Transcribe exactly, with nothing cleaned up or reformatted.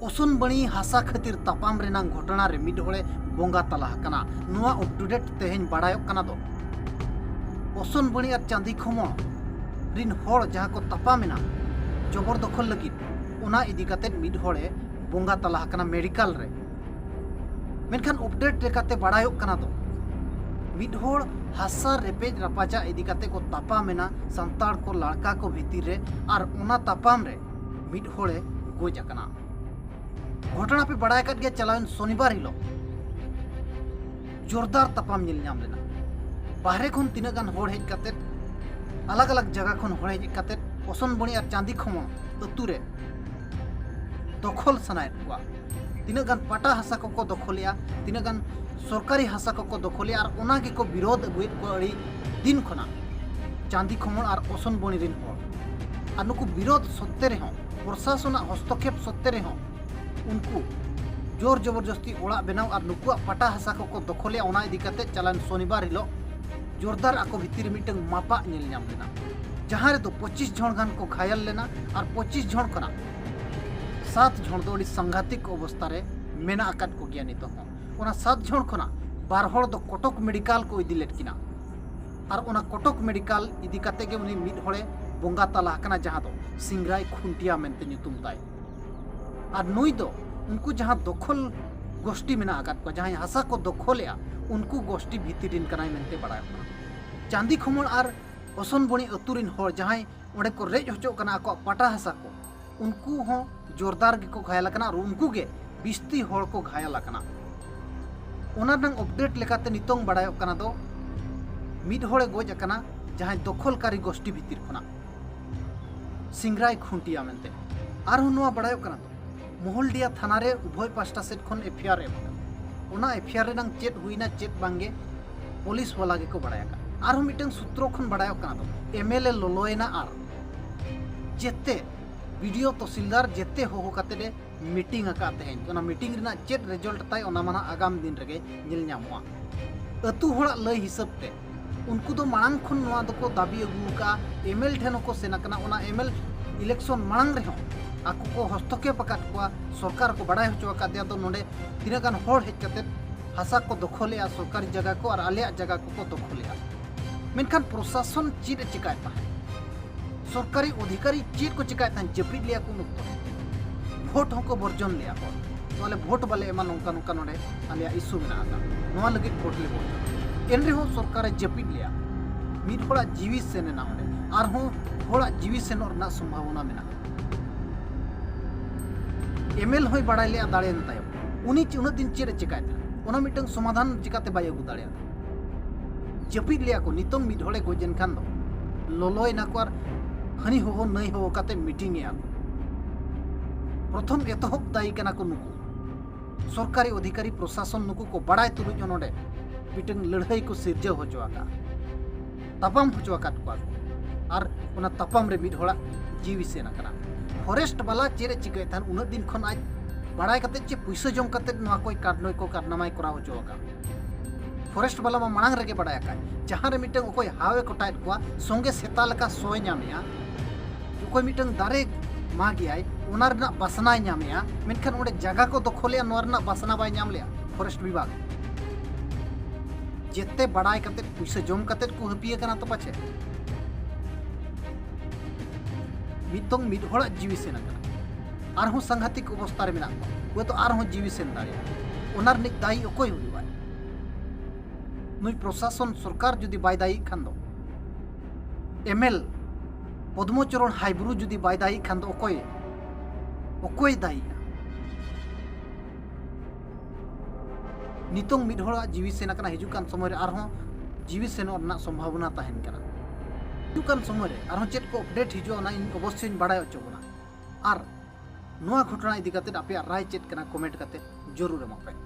ᱚᱥᱚᱱᱵᱟᱹᱲᱤ ᱦᱟᱥᱟ ᱠᱷᱟᱹᱛᱤᱨ ᱛᱟᱯᱟᱢ ᱨᱮᱱᱟᱜ ᱜᱷᱚᱴᱚᱱᱟ ᱨᱮ ᱢᱤᱫ ᱦᱚᱲᱮ ᱵᱚᱸᱜᱟ ᱛᱟᱞᱟ ᱟᱠᱟᱱᱟ᱾ ᱱᱚᱣᱟ up to date ᱛᱮᱦᱮᱧ ᱵᱟᱲᱟᱭᱚᱜ ᱠᱟᱱᱟ ᱫᱚ, ᱚᱥᱚᱱᱵᱟᱹᱲᱤ ᱟᱨ ᱪᱟᱸᱫᱤ ᱠᱷᱚᱢᱚᱲ ᱨᱤᱱ ᱦᱚᱲ ᱡᱟᱦᱟᱸ ᱠᱚ ᱛᱟᱯᱟᱢ ᱮᱱᱟ ᱡᱚᱵᱚᱨ ᱫᱚᱠᱷᱚᱞ ᱞᱟᱹᱜᱤᱫ, ᱚᱱᱟ ᱤᱫᱤ ᱠᱟᱛᱮ ᱢᱤᱫ ᱦᱚᱲᱮ ᱵᱚᱸᱜᱟ ᱛᱟᱞᱟ ᱟᱠᱟᱱᱟ ᱢᱮᱰᱤᱠᱟᱞ ᱨᱮ᱾ ᱢᱮᱱᱠᱷᱟᱱ update ᱞᱮᱠᱟᱛᱮ ᱵᱟᱲᱟᱭᱚᱜ ᱠᱟᱱᱟ ᱫᱚ, ᱢᱤᱫ ᱦᱚᱲ ᱦᱟᱥᱟ ᱨᱮᱯᱮᱡ ᱨᱟᱯᱟᱪᱟᱜ ᱤᱫᱤ ᱠᱟᱛᱮ ᱠᱚ ᱛᱟᱯᱟᱢ ᱮᱱᱟ ᱥᱟᱱᱛᱟᱲ ᱠᱚ ᱞᱟᱲᱠᱟ ᱠᱚ ᱵᱷᱤᱛᱤᱨ ᱨᱮ, ᱟᱨ ᱚᱱᱟ ᱛᱟᱯᱟᱢ ᱨᱮ ᱢᱤᱫ ᱦᱚᱲᱮ ᱜᱚᱡ ᱟᱠᱟᱱᱟ᱾ ᱜᱷᱚᱴᱚᱱᱟ ᱯᱮ ᱵᱟᱲᱟᱭ ᱟᱠᱟᱫ ᱜᱮᱭᱟ, ᱪᱟᱞᱟᱣᱮᱱ ᱥᱚᱱᱤᱵᱟᱨ ᱦᱤᱞᱳᱜ ᱡᱳᱨᱫᱟᱨ ᱛᱟᱯᱟᱢ ᱧᱮᱞ ᱧᱟᱢ ᱞᱮᱱᱟ᱾ ᱵᱟᱦᱨᱮ ᱠᱷᱚᱱ ᱛᱤᱱᱟᱹᱜ ᱜᱟᱱ ᱦᱚᱲ ᱦᱮᱡ ᱠᱟᱛᱮ, ᱟᱞᱟᱜᱽ ᱟᱞᱟᱜᱽ ᱡᱟᱭᱜᱟ ᱠᱷᱚᱱ ᱦᱚᱲ ᱦᱮᱡ ᱠᱟᱛᱮ ᱚᱥᱚᱱᱵᱚᱱᱤ ᱟᱨ ᱪᱟᱸᱫᱤ ᱠᱷᱚᱢᱚ ᱟᱹᱛᱩ ᱨᱮ ᱫᱚᱠᱷᱚᱞ ᱥᱟᱱᱟᱭᱮᱫ ᱠᱚᱣᱟ᱾ ᱛᱤᱱᱟᱹᱜ ᱜᱟᱱ ᱯᱟᱴᱟ ᱦᱟᱥᱟ ᱠᱚᱠᱚ ᱫᱚᱠᱷᱚᱞᱮᱜᱼᱟ, ᱛᱤᱱᱟᱹᱜ ᱜᱟᱱ ᱥᱚᱨᱠᱟᱨᱤ ᱦᱟᱥᱟ ᱠᱚᱠᱚ ᱫᱚᱠᱷᱚᱞᱮᱜᱼᱟ, ᱟᱨ ᱚᱱᱟ ᱜᱮᱠᱚ ᱵᱤᱨᱳᱫᱷ ᱟᱹᱜᱩᱭᱮᱫ ᱠᱚᱣᱟ ᱟᱹᱰᱤ ᱫᱤᱱ ᱠᱷᱚᱱᱟᱜ ᱪᱟᱸᱫᱤ ᱠᱷᱚᱢᱚᱲ ᱟᱨ ᱚᱥᱚᱱᱵᱚᱱᱤ ᱨᱤᱱ ᱦᱚᱲ᱾ ᱟᱨ ᱱᱩᱠᱩ ᱵᱤᱨᱳᱫᱷ ᱥᱚᱛᱛᱮ ᱨᱮᱦᱚᱸ, ᱯᱨᱚᱥᱟᱥᱚᱱᱟᱜ ᱦᱚᱥᱛᱚᱠᱷᱮᱯ ᱥᱚᱛᱛᱮ ᱨᱮᱦᱚᱸ, ᱩᱱᱠᱩ ᱡᱳᱨ ᱡᱚᱵᱚᱨᱡᱚᱥᱛᱤ ᱚᱲᱟᱜ ᱵᱮᱱᱟᱣ ᱟᱨ ᱱᱩᱠᱩᱣᱟᱜ ᱯᱟᱴᱟ ᱦᱟᱥᱟ ᱠᱚᱠᱚ ᱫᱚᱠᱷᱚᱞᱮᱜᱼᱟ᱾ ᱚᱱᱟ ᱤᱫᱤ ᱠᱟᱛᱮ ᱪᱟᱞᱟᱣᱮᱱ ᱥᱚᱱᱤᱵᱟᱨ ᱦᱤᱞᱳᱜ ᱡᱳᱨᱫᱟᱨ ᱟᱠᱚ ᱵᱷᱤᱛᱤᱨ ᱨᱮ ᱢᱤᱫᱴᱟᱝ ᱢᱟᱯᱟᱜ ᱧᱮᱞ ᱧᱟᱢ ᱞᱮᱱᱟ, ᱡᱟᱦᱟᱸ ᱨᱮᱫᱚ ᱯᱚᱸᱪᱤᱥ ᱡᱚᱱ ᱜᱟᱱ ᱠᱚ ᱜᱷᱟᱭᱟᱞ ᱞᱮᱱᱟ ᱟᱨ ᱯᱚᱸᱪᱤᱥ ᱡᱚᱱ ᱠᱷᱚᱱᱟᱜ ᱥᱟᱛ ᱡᱚᱱ ᱫᱚ ᱟᱹᱰᱤ ᱥᱟᱝᱜᱷᱟᱛᱤᱠ ᱚᱵᱚᱥᱛᱟ ᱨᱮ ᱢᱮᱱᱟᱜ ᱟᱠᱟᱫ ᱠᱚᱜᱮᱭᱟ ᱱᱤᱛᱚᱜ ᱦᱚᱸ᱾ ᱚᱱᱟ ᱥᱟᱛ ᱡᱚᱱ ᱠᱷᱚᱱᱟᱜ ᱵᱟᱨ ᱦᱚᱲ ᱫᱚ ᱠᱚᱴᱚᱠ ᱢᱮᱰᱤᱠᱟᱞ ᱠᱚ ᱤᱫᱤ ᱞᱮᱫ ᱠᱤᱱᱟ, ᱟᱨ ᱚᱱᱟ ᱠᱚᱴᱚᱠ ᱢᱮᱰᱤᱠᱟᱞ ᱤᱫᱤ ᱠᱟᱛᱮ ᱜᱮ ᱩᱱᱤ ᱢᱤᱫ ᱦᱚᱲᱮ ᱵᱚᱸᱜᱟ ᱛᱟᱞᱟ ᱟᱠᱟᱱᱟ, ᱡᱟᱦᱟᱸ ᱫᱚ ᱥᱤᱝᱨᱟᱭ ᱠᱷᱩᱱᱴᱤᱭᱟ ᱢᱮᱱᱛᱮ ᱧᱩᱛᱩᱢ ᱛᱟᱭ᱾ ᱟᱨ ᱱᱩᱭ ᱫᱚ ᱩᱱᱠᱩ ᱡᱟᱦᱟᱸ ᱫᱚᱠᱷᱚᱞ ᱜᱳᱥᱴᱤ ᱢᱮᱱᱟᱜ ᱟᱠᱟᱫ ᱠᱚᱣᱟ, ᱡᱟᱦᱟᱸᱭ ᱦᱟᱥᱟ ᱠᱚ ᱫᱚᱠᱷᱚᱞᱮᱜᱼᱟ, ᱩᱱᱠᱩ ᱜᱳᱥᱴᱤ ᱵᱷᱤᱛᱤᱨ ᱨᱤᱱ ᱠᱟᱱᱟᱭ ᱢᱮᱱᱛᱮ ᱵᱟᱲᱟᱭᱚᱜ ᱠᱟᱱᱟ᱾ ᱪᱟᱸᱫᱤ ᱠᱷᱚᱢᱚᱲ ᱟᱨ ᱚᱥᱚᱱᱵᱚᱱᱤ ᱟᱹᱛᱩ ᱨᱤᱱ ᱦᱚᱲ ᱡᱟᱦᱟᱸᱭ ᱚᱸᱰᱮ ᱠᱚ ᱨᱮᱡ ᱦᱚᱪᱚᱜ ᱠᱟᱱᱟ ᱟᱠᱚᱣᱟᱜ ᱯᱟᱴᱟ ᱦᱟᱥᱟ ᱠᱚ, ᱩᱱᱠᱩ ᱦᱚᱸ ᱡᱳᱨᱫᱟᱨ ᱜᱮᱠᱚ ᱜᱷᱟᱭᱟᱞ ᱟᱠᱟᱱᱟ ᱟᱨ ᱩᱱᱠᱩ ᱜᱮ ᱵᱤᱥᱛᱤ ᱦᱚᱲ ᱠᱚ ᱜᱷᱟᱭᱟᱞ ᱟᱠᱟᱱᱟ᱾ ᱚᱱᱟ ᱨᱮᱱᱟᱜ update ᱞᱮᱠᱟᱛᱮ ᱱᱤᱛᱚᱝ ᱵᱟᱲᱟᱭᱚᱜ ᱠᱟᱱᱟ ᱫᱚ, ᱢᱤᱫ ᱦᱚᱲᱮ ᱜᱚᱡ ᱟᱠᱟᱱᱟ ᱡᱟᱦᱟᱸᱭ ᱫᱚᱠᱷᱚᱞᱠᱟᱨᱤ ᱜᱳᱥᱴᱤ ᱵᱷᱤᱛᱤᱨ ᱠᱷᱚᱱᱟᱜ, ᱥᱤᱝᱨᱟᱭ ᱠᱷᱩᱱᱴᱤᱭᱟ ᱢᱮᱱᱛᱮ᱾ ᱟᱨᱦᱚᱸ ᱱᱚᱣᱟ ᱵᱟᱲᱟᱭᱚᱜ ᱠᱟᱱᱟ ᱫᱚ, ᱢᱚᱦᱚᱞᱰᱤᱭᱟ ᱛᱷᱟᱱᱟ ᱨᱮ ᱩᱵᱷᱚᱭ ᱯᱟᱥᱴᱟ ᱥᱮᱫ ᱠᱷᱚᱱ FIR ᱮᱢ ᱟᱠᱟᱱᱟ᱾ ᱚᱱᱟ FIR ᱨᱮᱱᱟᱝ ᱪᱮᱫ ᱦᱩᱭᱱᱟ ᱪᱮᱫ ᱵᱟᱝᱜᱮ ᱯᱩᱞᱤᱥ ᱵᱟᱞᱟ ᱜᱮᱠᱚ ᱵᱟᱲᱟᱭ ᱟᱠᱟᱫ᱾ ᱟᱨᱦᱚᱸ ᱢᱤᱫᱴᱟᱝ ᱥᱩᱛᱨᱚ ᱠᱷᱚᱱ ᱵᱟᱲᱟᱭᱚᱜ ᱠᱟᱱᱟ ᱫᱚ, MLA ᱞᱚᱞᱚᱭᱮᱱᱟ ᱟᱨ ᱡᱮᱛᱮ BDO ᱛᱚᱦᱥᱤᱞᱫᱟᱨ ᱡᱮᱛᱮ ᱦᱚᱦᱚ ᱠᱟᱛᱮ ᱮ meeting ᱟᱠᱟᱫ ᱛᱟᱦᱮᱸᱫ᱾ ᱚᱱᱟ meeting ᱨᱮᱱᱟᱜ ᱪᱮᱫ result ᱛᱟᱭ, ᱚᱱᱟ ᱢᱟ ᱱᱟᱜ ᱟᱜᱟᱢ ᱫᱤᱱ ᱨᱮᱜᱮ ᱧᱮᱞ ᱧᱟᱢᱚᱜᱼᱟ᱾ ᱟᱹᱛᱩ ᱦᱚᱲᱟᱜ ᱞᱟᱹᱭ ᱦᱤᱥᱟᱹᱵ ᱛᱮ, ᱩᱱᱠᱩ ᱫᱚ ᱢᱟᱲᱟᱝ ᱠᱷᱚᱱ ᱱᱚᱣᱟ ᱫᱚᱠᱚ ᱫᱟᱹᱵᱤ ᱟᱹᱜᱩ ᱟᱠᱟᱫᱼᱟ, MLA ᱴᱷᱮᱱ ᱦᱚᱸᱠᱚ ᱥᱮᱱ ᱟᱠᱟᱱᱟ᱾ ᱚᱱᱟ MLA election ᱢᱟᱲᱟᱝ ᱨᱮᱦᱚᱸ ᱟᱠᱚ ᱠᱚ ᱦᱚᱥᱛᱚᱠᱷᱮᱯ ᱟᱠᱟᱫ ᱠᱚᱣᱟ, ᱥᱚᱨᱠᱟᱨ ᱠᱚ ᱵᱟᱲᱟᱭ ᱦᱚᱪᱚ ᱟᱠᱟᱫᱮᱭᱟ, ᱫᱚ ᱱᱚᱰᱮ ᱛᱤᱱᱟᱹᱜ ᱜᱟᱱ ᱦᱚᱲ ᱦᱮᱡ ᱠᱟᱛᱮ ᱦᱟᱥᱟ ᱠᱚ ᱫᱚᱠᱷᱚᱞᱮᱜᱼᱟ, ᱥᱚᱨᱠᱟᱨᱤ ᱡᱟᱭᱜᱟ ᱠᱚ ᱟᱨ ᱟᱞᱮᱭᱟᱜ ᱡᱟᱭᱜᱟ ᱠᱚᱠᱚ ᱫᱚᱠᱷᱚᱞᱮᱜᱼᱟ᱾ ᱢᱮᱱᱠᱷᱟᱱ ᱯᱨᱚᱥᱟᱥᱚᱱ ᱪᱮᱫ ᱮ ᱪᱮᱠᱟᱭᱮᱫ ᱛᱟᱦᱮᱸᱫ? ᱥᱚᱨᱠᱟᱨᱤ ᱚᱫᱷᱤᱠᱟᱨᱤ ᱪᱮᱫ ᱠᱚ ᱪᱮᱠᱟᱭᱮᱫ ᱛᱟᱦᱮᱸᱫ? ᱡᱟᱹᱯᱤᱫ ᱞᱮᱭᱟ ᱠᱚ ᱩᱱ ᱚᱠᱛᱚ᱾ ᱵᱷᱳᱴ ᱦᱚᱸᱠᱚ ᱵᱚᱨᱡᱚᱱ ᱞᱮᱭᱟ ᱠᱚ, ᱛᱚ ᱟᱞᱮ ᱵᱷᱳᱴ ᱵᱟᱞᱮ ᱮᱢᱟ, ᱱᱚᱝᱠᱟ ᱱᱚᱝᱠᱟ ᱱᱚᱰᱮ ᱟᱞᱮᱭᱟᱜ ᱤᱥᱩ ᱢᱮᱱᱟᱜ ᱟᱠᱟᱫ, ᱱᱚᱣᱟ ᱞᱟᱹᱜᱤᱫ ᱵᱷᱳᱴ ᱞᱮ ᱵᱚᱨᱡᱚᱱᱟ᱾ ᱮᱱ ᱨᱮᱦᱚᱸ ᱥᱚᱨᱠᱟᱨᱮ ᱡᱟᱹᱯᱤᱫ ᱞᱮᱭᱟ᱾ ᱢᱤᱫ ᱦᱚᱲᱟᱜ ᱡᱤᱣᱤ ᱥᱮᱱ ᱮᱱᱟ ᱚᱸᱰᱮ, ᱟᱨᱦᱚᱸ ᱦᱚᱲᱟᱜ ᱡᱤᱣᱤ ᱥᱮᱱᱚᱜ ᱨᱮᱱᱟᱜ ᱥᱚᱢᱵᱷᱟᱵᱚᱱᱟ ᱢᱮᱱᱟᱜᱼᱟ᱾ ᱮᱢᱮᱞ ᱦᱚᱸᱭ ᱵᱟᱲᱟᱭ ᱞᱮᱜᱼᱟ ᱫᱟᱲᱮᱭᱮᱱ ᱛᱟᱭᱚᱢ, ᱩᱱᱤ ᱪᱮ-, ᱩᱱᱟᱹᱜ ᱫᱤᱱ ᱪᱮᱫ ᱮ ᱪᱮᱠᱟᱭᱮᱫ ᱛᱟᱦᱮᱸᱫ? ᱚᱱᱟ ᱢᱤᱫᱴᱟᱝ ᱥᱚᱢᱟᱫᱷᱟᱱ ᱪᱤᱠᱟᱛᱮ ᱵᱟᱭ ᱟᱹᱜᱩ ᱫᱟᱲᱮᱭᱟᱫᱟ? ᱡᱟᱹᱯᱤᱫ ᱞᱮᱭᱟ ᱠᱚ, ᱱᱤᱛᱚᱝ ᱢᱤᱫ ᱦᱚᱲᱮ ᱜᱚᱡ ᱮᱱ ᱠᱷᱟᱱ ᱫᱚ ᱞᱚᱞᱚᱭᱮᱱᱟ ᱠᱚ ᱟᱨ ᱦᱟᱹᱱᱤ ᱦᱚᱦᱚ ᱱᱟᱹᱭ ᱦᱚᱦᱚ ᱠᱟᱛᱮ ᱢᱤᱴᱤᱝ ᱮᱜᱼᱟ ᱠᱚ᱾ ᱯᱨᱚᱛᱷᱚᱢ ᱮᱛᱚᱦᱚᱵ ᱫᱟᱭᱤ ᱠᱟᱱᱟ ᱠᱚ ᱱᱩᱠᱩ᱾ ᱥᱚᱨᱠᱟᱨᱤ ᱚᱫᱷᱤᱠᱟᱨᱤ, ᱯᱨᱚᱥᱟᱥᱚᱱ ᱱᱩᱠᱩ ᱠᱚ ᱵᱟᱲᱟᱭ ᱛᱩᱞᱩᱡ ᱦᱚᱸ ᱱᱚᱰᱮ ᱢᱤᱫᱴᱟᱝ ᱞᱟᱹᱲᱦᱟᱹᱭ ᱠᱚ ᱥᱤᱨᱡᱟᱹᱣ ᱦᱚᱪᱚ ᱟᱠᱟᱫᱼᱟ, ᱛᱟᱯᱟᱢ ᱦᱚᱪᱚ ᱟᱠᱟᱫ ᱠᱚᱣᱟ ᱠᱚ᱾ ᱟᱨ ᱚᱱᱟ ᱛᱟᱯᱟᱢ ᱨᱮ ᱢᱤᱫ ᱦᱚᱲᱟᱜ ᱡᱤᱣᱤ ᱥᱮᱱ ᱟᱠᱟᱱᱟ᱾ ᱯᱷᱚᱨᱮᱥᱴ ᱵᱟᱞᱟ ᱪᱮᱫ ᱮ ᱪᱤᱠᱟᱹᱭᱮᱫ ᱛᱟᱦᱮᱱ ᱩᱱᱟᱹᱜ ᱫᱤᱱ ᱠᱷᱚᱱ? ᱟᱡ ᱵᱟᱲᱟᱭ ᱠᱟᱛᱮ ᱪᱮ ᱯᱩᱭᱥᱟᱹ ᱡᱚᱢ ᱠᱟᱛᱮ ᱱᱚᱣᱟ ᱠᱚᱭ ᱠᱟᱨᱱᱚᱭ ᱠᱚ ᱠᱟᱨᱱᱟᱢᱟᱭ ᱠᱚᱨᱟᱣ ᱦᱚᱪᱚ ᱟᱠᱟᱫ? ᱯᱷᱚᱨᱮᱥᱴ ᱵᱟᱞᱟ ᱢᱟ ᱢᱟᱲᱟᱝ ᱨᱮᱜᱮ ᱵᱟᱲᱟᱭ ᱟᱠᱟᱫ, ᱡᱟᱦᱟᱸ ᱨᱮ ᱢᱤᱫᱴᱟᱝ ᱚᱠᱚᱭ ᱦᱟᱣ ᱮ ᱠᱚᱴᱟᱭᱮᱫ ᱠᱚᱣᱟ, ᱥᱚᱸᱜᱮ ᱥᱮᱛᱟ ᱞᱮᱠᱟ ᱥᱚᱭ ᱧᱟᱢᱮᱜᱼᱟ᱾ ᱚᱠᱚᱭ ᱢᱤᱫᱴᱟᱝ ᱫᱟᱨᱮ ᱢᱟᱜᱮᱜᱼᱟᱭ, ᱚᱱᱟ ᱨᱮᱱᱟᱜ ᱵᱟᱥᱱᱟᱭ ᱧᱟᱢᱮᱜᱼᱟ, ᱢᱮᱱᱠᱷᱟᱱ ᱚᱸᱰᱮ ᱡᱟᱭᱜᱟ ᱠᱚ ᱫᱚᱠᱷᱚᱞᱮᱜᱼᱟ, ᱱᱚᱣᱟ ᱨᱮᱱᱟᱜ ᱵᱟᱥᱱᱟ ᱵᱟᱭ ᱧᱟᱢ ᱞᱮᱜᱼᱟ ᱯᱷᱚᱨᱮᱥᱴ ᱵᱤᱵᱷᱟᱜᱽ᱾ ᱡᱮᱛᱮ ᱵᱟᱲᱟᱭ ᱠᱟᱛᱮ, ᱯᱩᱭᱥᱟᱹ ᱡᱚᱢ ᱠᱟᱛᱮ ᱠᱚ ᱦᱟᱹᱯᱤᱭ ᱟᱠᱟᱱᱟ ᱛᱚ ᱯᱟᱪᱷᱮ᱾ ᱱᱤᱛᱚᱝ ᱢᱤᱫ ᱦᱚᱲᱟᱜ ᱡᱤᱣᱤ ᱥᱮᱱ ᱟᱠᱟᱱᱟ, ᱟᱨᱦᱚᱸ ᱥᱟᱝᱜᱷᱟᱛᱤᱠ ᱚᱵᱚᱥᱛᱟ ᱨᱮ ᱢᱮᱱᱟᱜ ᱠᱚᱣᱟ, ᱦᱚᱭᱛᱚ ᱟᱨᱦᱚᱸ ᱡᱤᱣᱤ ᱥᱮᱱ ᱫᱟᱲᱮᱭᱟᱜᱼᱟ᱾ ᱚᱱᱟ ᱨᱤᱱᱤᱡ ᱫᱟᱭᱤ ᱚᱠᱚᱭ ᱦᱩᱭᱩᱜᱼᱟᱭ? ᱱᱩᱭ ᱯᱨᱚᱥᱟᱥᱚᱱ, ᱥᱚᱨᱠᱟᱨ ᱡᱩᱫᱤ ᱵᱟᱭ ᱫᱟᱭᱤᱜ ᱠᱷᱟᱱ ᱫᱚ, ᱮᱢᱮᱞ ᱯᱚᱫᱢᱚᱪᱚᱨᱚᱬ ᱦᱟᱭᱵᱨᱩ ᱡᱩᱫᱤ ᱵᱟᱭ ᱫᱟᱭᱤᱜ ᱠᱷᱟᱱ ᱫᱚ ᱚᱠᱚᱭ, ᱚᱠᱚᱭ ᱫᱟᱭᱤᱜᱼᱟ? ᱱᱤᱛᱚᱝ ᱢᱤᱫ ᱦᱚᱲᱟᱜ ᱡᱤᱣᱤ ᱥᱮᱱ ᱟᱠᱟᱱᱟ, ᱦᱤᱡᱩᱜ ᱠᱟᱱ ᱥᱚᱢᱚᱭ ᱨᱮ ᱟᱨᱦᱚᱸ ᱡᱤᱣᱤ ᱥᱮᱱᱚᱜ ᱨᱮᱱᱟᱜ ᱥᱚᱢᱵᱷᱟᱵᱚᱱᱟ ᱛᱟᱦᱮᱱ ᱠᱟᱱᱟ᱾ ᱦᱤᱡᱩᱜ ᱠᱟᱱ ᱥᱚᱢᱚᱭ ᱨᱮ ᱟᱨᱦᱚᱸ ᱪᱮᱫ ᱠᱚ ᱟᱯᱰᱮᱴ ᱦᱤᱡᱩᱜᱼᱟ, ᱚᱱᱟ ᱤᱧ ᱚᱵᱚᱥᱥᱳᱭᱤᱧ ᱵᱟᱲᱟᱭ ᱦᱚᱪᱚ ᱵᱚᱱᱟ᱾ ᱟᱨ ᱱᱚᱣᱟ ᱜᱷᱚᱴᱚᱱᱟ ᱤᱫᱤ ᱠᱟᱛᱮ ᱟᱯᱮᱭᱟᱜ ᱨᱟᱭ ᱪᱮᱫ ᱠᱟᱱᱟ, ᱠᱚᱢᱮᱱᱴ ᱠᱟᱛᱮ ᱡᱚᱨᱩᱨ ᱮᱢᱚᱜ ᱯᱮ᱾